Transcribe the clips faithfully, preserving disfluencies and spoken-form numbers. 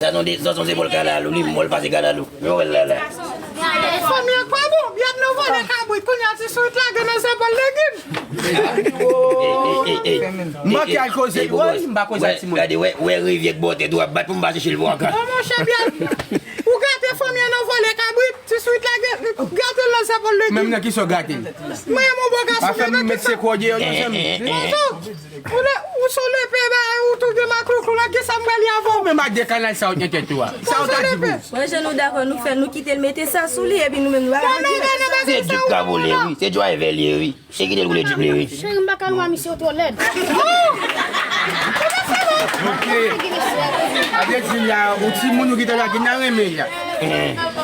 Sa se yon de, sa se yon zemòl kalalou, li mòl pase kalalou. Men w wè l la la. Fanmi an pa bon, Byad nan vòlè kabrit, kounye a ti sourit lage nan zepòl legim. M manke al koze, wi, m pa koze ak timoun. Gade, wè, wè rivyè k bò tèt ou ap bat pou m pa chèche l pou ankò. Bon, monchè, Byad, ou gate fanmi an nan vòlè kabrit, ti sourit lage, gate l nan zepòl legim. Menm nan kisa w gate l? Mwen, yon bon gason, pa fè m met se kò dèyè w, non, zanmi. Ou se yon lepe, ba, ou tou gen maklouklou la, kisa m pral ye avè w? Ou menm ak de kanal sa w t nan tèt ou a. Sa w ta di pou? Mwen, jan nou dakò, nou fè, nou kite l mete sa sou li, epi nou menm nou pa ka di. Se djip k ap boule, wi. Se driver li ye, wi. Se kite l boule djip li, wi. Cheri, m pa ka lwen misye, ou twò lèd. Ok. A vle di la, ou timoun ou kite la ki nan renmen la.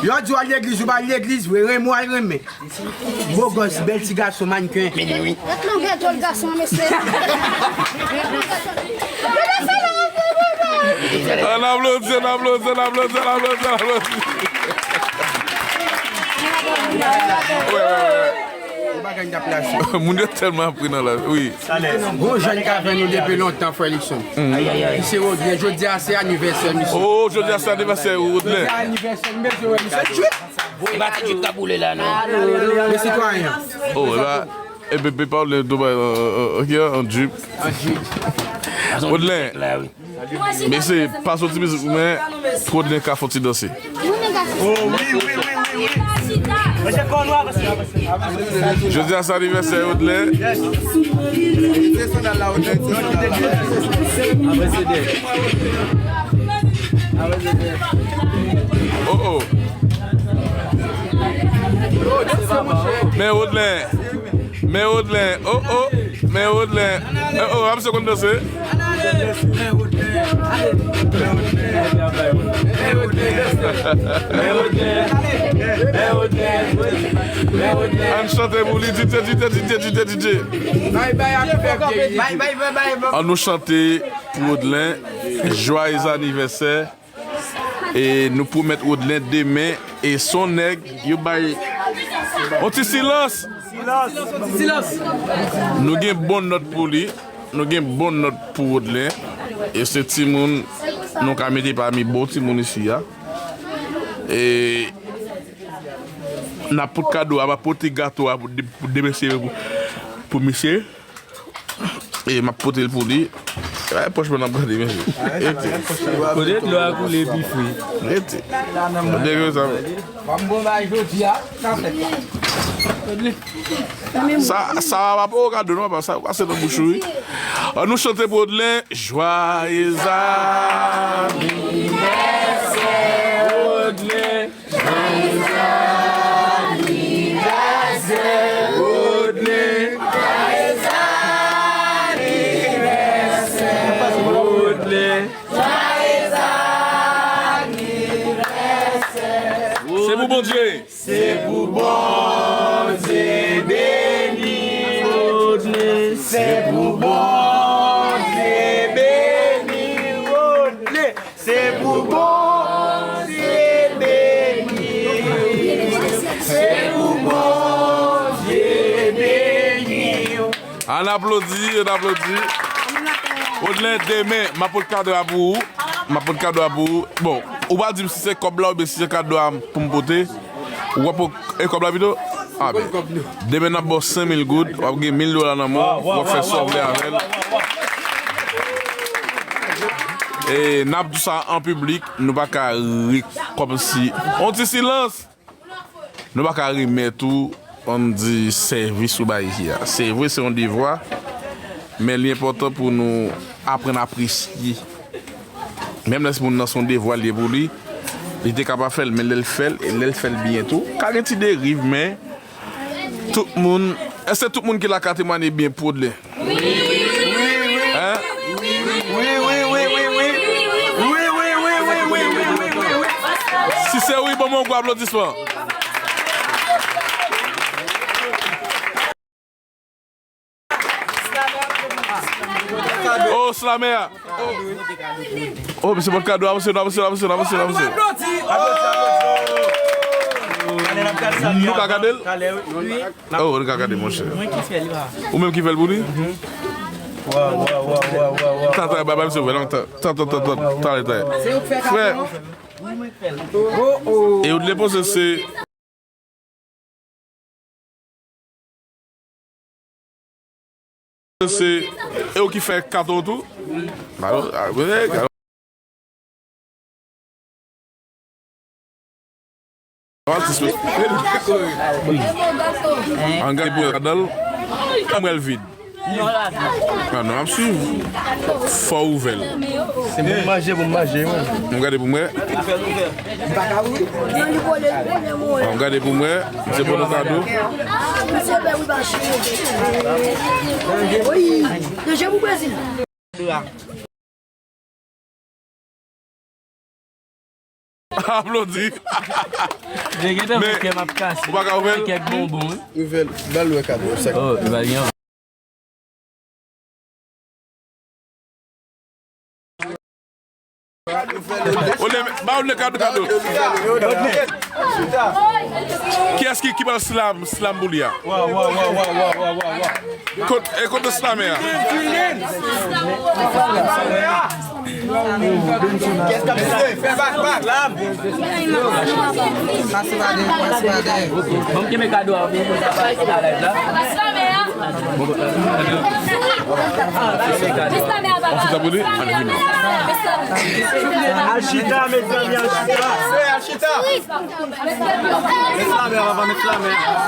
Yo di w al legliz, ou pa al legliz, vre, renmen w al renmen. Bogòs, bèl ti gason, mannken. Mini, wi. Gad longè djòl gason an, mesye. Ann aplodi, ann aplodi, ann aplodi, ann aplodi, ann aplodi. Wè, wè, wè, wè. Bagay n ap plase. Moun yo tèlman ap ri nan la, wi. Gon jèn k avè nou depi lontan, frè Luckson. Misye Rodlè, jodi a se anivèsè misye. Oh, jodi a se anivèsè Rodlè. Se anivèsè misye, wè misye. E pa ti djip k ap boule la, non. Men sitwayen. Oh, e pa, e pe, pe pa w le do bay, euh, euh, ok, an djip. An djip. Rodlè. Mesye, pa soti mizik ou, men Rodlè ka fè ti danse. Oh, wi, wi, wi, wi, wi. Jodi a se anivèsè Rodlè. Oh, oh. Men Rodlè. Men Rodlè. Oh, oh. Men Rodlè. Oh, oh, ap se konn danse. Ann chante pou li, D J, D J, D J, D J. Ann nou chante pou Rodlè. Joyeux anniversaire. E nou pwomèt Rodlè demen, e se yon nèg, yo bay yon ti silans. Silans. Nou gen bon nòt pou li. Nou gen bon nòt pou Rodlè. E se timoun nou ka mete pami bon timoun isi a. E n ap pot kado a, m ap pote gato a pou de, pou de mesye pou, pou misye. E m ap pote l pou li. E pòch mwen n ap gade, mesye. Rete. Kote dlo a koule pi fre. Rete. Tande sa. Sa, sa pa pou kado non, pa sa pase nan bouch ou, wi. Ann nou chante pou Rodlè. Joyeux anniversaire, Rodlè. Joyeux anniversaire, Rodlè. Joyeux anniversaire, Rodlè. Joyeux anniversaire. Se pou Bondye. Se pou Bondye beni Rodlè. Se pou Bondye beni Rodlè. Se pou Bondye beni. Se pou Bondye beni. Ann aplodi, ann aplodi. Rodlè, demen, m ap pot kado a pou ou. M ap pot kado a pou ou. Bon, ou pa di m si se kòb la oubyen si se kado a pou m pote. Ou ap pot, e kòb la pito? A ben. Demen n ap ba w senk mil goud, w ap gen mil dola nan men w, w ap fè sa w vle avè l. E n ap di sa an piblik, nou pa ka ri kòmsi. On ti silans! Nou pa ka remèt ou, ann di, sèvis ou bay isi a. Se vre, se yon devwa, men li enpòtan pou nou aprann apresye. Menm lè moun nan se yon devwa l ye pou li, li te ka pa fè l, men lè l fè l, e lè l fè l byen tou, ka gen ti deriv, men tout moun, èske tout moun ki la ka temwanye byen pou Rodlè? Hein? Wi, wi, wi, wi, wi. Wi, wi, wi, wi, wi, wi, wi, wi. Si se wi, ban mwen yon gwo aplodisman. Oh, slamè a. Oh. Oh, misye pot kado, avanse, avanse, avanse, avanse, avanse. Nou ka gade l? Oh, nou ka gade, monchè. Mwen ki fè li, papa. Ou menm ki fè l pou li? Mhm. Tata, ba, ba, misye ouvè lontan. Tan, tan, tan, tan, tan, tan. Frè. E ou te poze se, se, e ou ki fè kato tou? Ba, a, wè, An gade pou mwen ladan l. An mwen l vid. An non, ap swiv. Fò ouvè l. Se pou m manje, pou m manje, wi. An gade pou mwen. An gade pou mwen. Se pou nou kado. Aplodi. Men, ou pa ka ouvè l? Kèk bonbon, wi. Ouvè l, ba l wè kado sa. Oh, li va gen. Ole, ba Ole kado, kado. Kiyès ki, ki pral slam, slam pou li a? Kot, e kote slamè a? Pase pa dèyè, pase pa dèyè. Bon, m kenbe kado a, oubyen pou sa pa kite a live la. Al chita, mezanmi, al chita. Al chita. Met flamè, papa, met flamè.